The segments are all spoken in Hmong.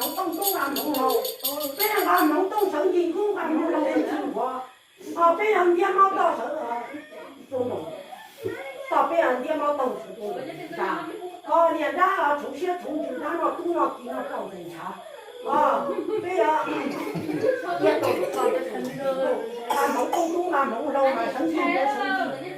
Hmoov tooj tub nqa hmoov hlau, peb nqa hmoov tooj sawv ncig kub nqa hmoov hlau ncig huav. Peb yog ntiab mob toj sawv, toj peb yog ntiab mob tooj sawv, niam dab tshoov siab tshoov ntsws dab noj tub noj ki noj roj ntes ntshav. Peb yog ntiab tooj sawv, nqa hmoov tooj tub nqa hmoov hlau mas sawv ncig sawv ncig.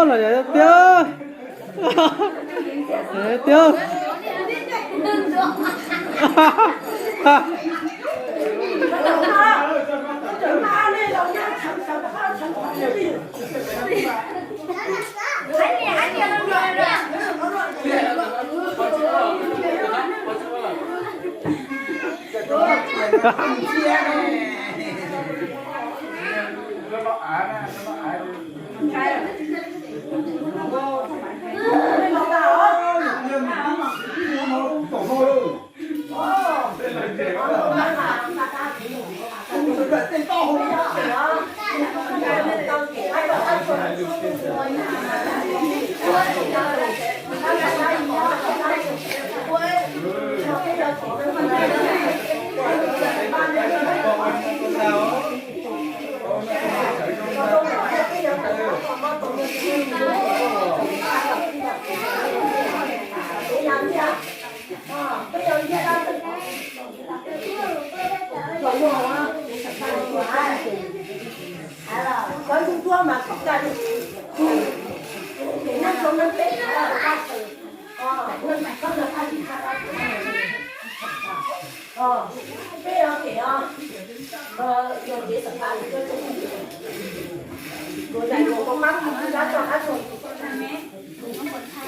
Los tiag tiag.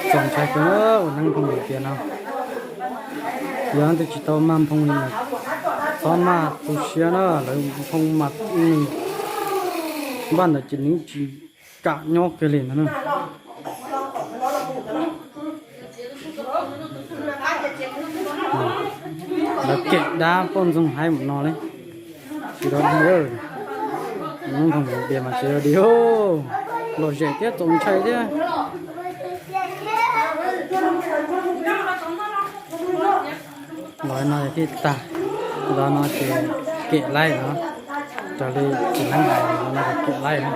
Txaus ntshai kawg ua neeb phooj ywg tiag no. Yog leej twg tsis tau maj nphooj li no, txhob maj tu siab na, lawv nphooj mas npaj ntawd ces nws tsis kam nyob kiag li ntag na. Lawv kem dab poj ntxoog haib mus no li. Tsis tau di, neeb phooj ywg tias mas tsis tau di, lom zem thiab txaus ntshai thiab. Los no thiaj tag, los no ces kem laij no, raws li txiv neeb hais los no ces kem laij no.